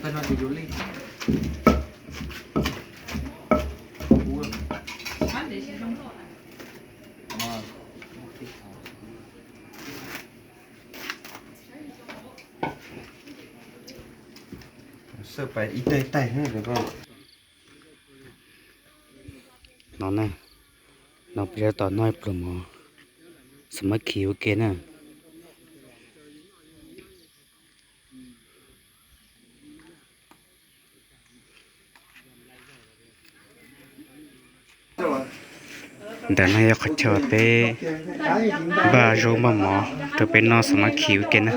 No na, no peb yuav tau noj ib pluag mov xav mab khiv ua ke na. Ntawm no yog qhov chaw peb npaj zaub npaj mov rau peb noj xav mab khiv ua ke na.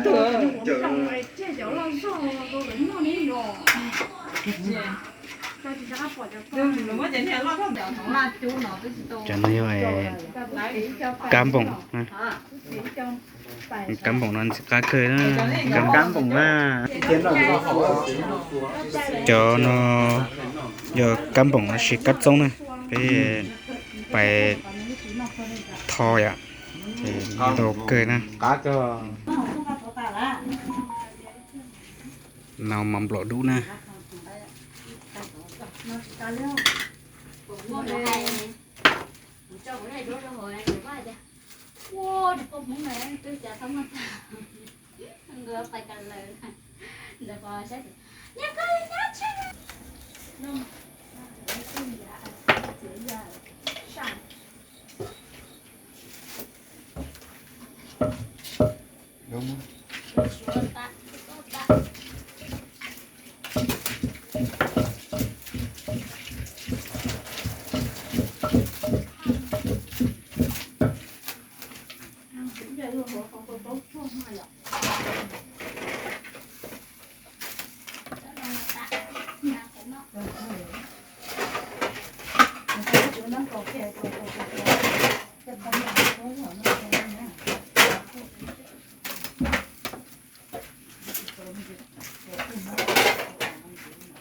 Cov no yog kab npoom, kab npoom no ntxim qab kawg na. Kab npoom na, cov no yog kab npoom los sis kab txoob na, peb pais tho yom, ces ntau kawg na. No mov nplaum dub na.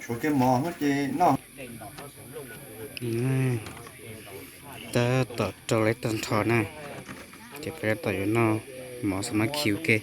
Tshuav kiag mov no ces noj. Tab tom rau lawv tag nrho na, ces peb tab tom yuav noj mov xav mab khiv ua ke.